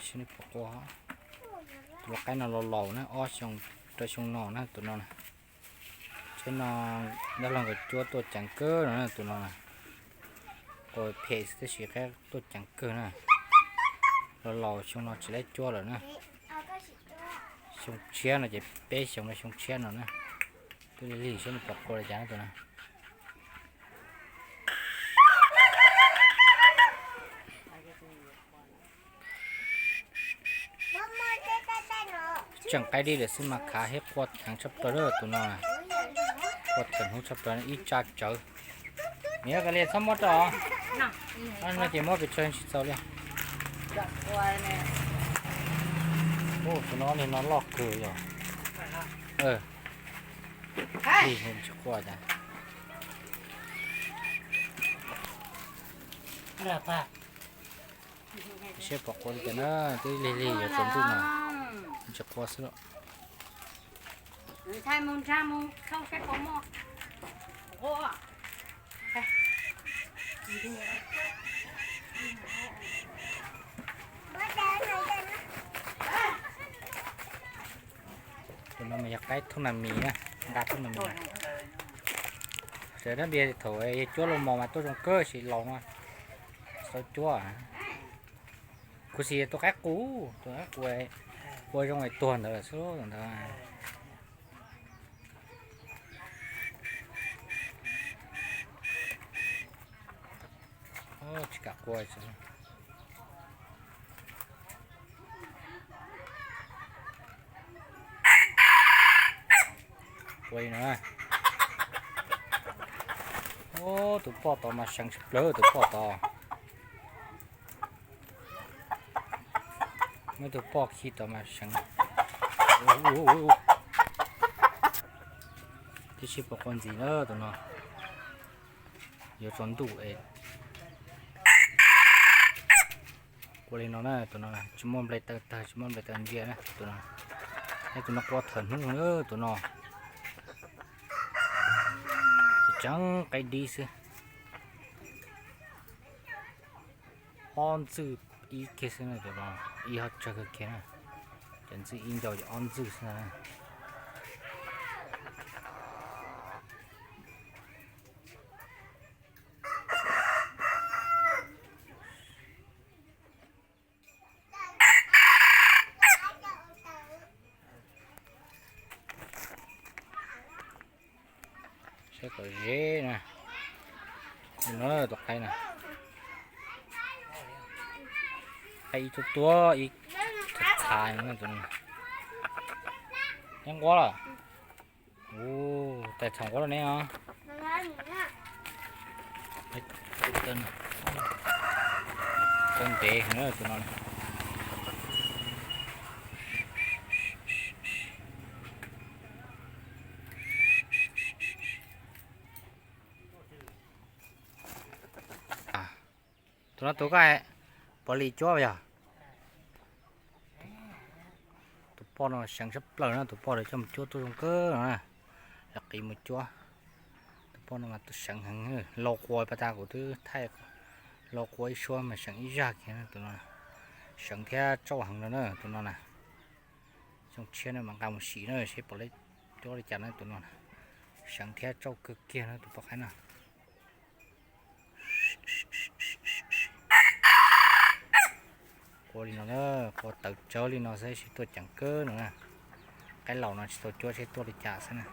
Saib nej puas quaj. Tus lau qaib no los laus na, ob xyoo rau xyoo no na tus no na. Tsheb no dab laug nkawd cuab tuaj ceev kawg no na tus no na. Quaj phem xwb tab sis qaib tuaj ceev kawg na. Los laus xyoo no tsis laib cuab lawm na. Xyoo tshiab no ces peb xyoo no, xyoo tshiab no na. Twb lig lig saib nws pom quaj li cas na tus no. Tseem qaib dib lawm xwb mas khav thiab quaj heev tshaj plaws lawm tus no. Quaj thaum hnub tshaj plaws ib tsa tsawv. Niam ka li txhob muab rau. No ces muab pes tsawg tsis txaus li. Tus no li no loj kawg yog. Lig tsis quaj cas. Saib pom quaj li cas na, twb lig lig yuav tsaus ntuj no, tsis quaj xwb los. Tus no mas yog qaib thoob nas mis na, nqa thoob nas mis. Sawv daws npias thaum yog cuab los mos mas tuaj zoo kawg sis laus no tsis tau cuab. Kuv xav tus qaib qus, tus qaib qus ua zoo es tuag ntawd lawm xwb ntawd. Tsis kam quaj. Ua li no. Tus poj tod mas seev tshaj plaws tus poj tod. Muab tus poj khi tod mas seev. Tib si pom quaj ntxiv na tus no. Yuav tsaus ntuj es. Ua li no na tus no tsis muaj nplej taw tawg tsis muaj nplej taw ntsia na tus no. Tus no quaj thaum hnub na tus no. Tseem qaib dib xwb. Ob ntxwj ib kiag xwb na tus no, ib hov tsawg kawg kiag na. Cov ntxwj ib ncau ces ob ntxwj xwb na. Saib kom ze na. No tus qaib na. Qaib ib tuab tuab ib txha txha no tus no. Neb nquab lawm. Tais txhaum nquab lawm ne os. Tau ntev heev tus no. Tus no tus koj puav leej cuab yog. Tus poj no seev tshaj plaws na, tus poj no coj mus cuab tuaj zoo kawg no na. Lawv qiv mus cuab. Tus poj no mas tus seev heev, laus quas pas tas kuv twb thaij, laus quas ib suab mas seev ib zaj kiag na tus no. Seev thiab tsauj heev no na tus no na. Xyoo tshiab no mas nqa mus sim na seb puas laib cuab li cas na tus no. Seev thiab tsauj kawg kiag na tus poj qaib no. Qua li no na, qua tawv tsawv li no xwb seb tuaj ceev kawg no na. Qaib laus no tsis tau cuab seb tuaj li cas xwb na.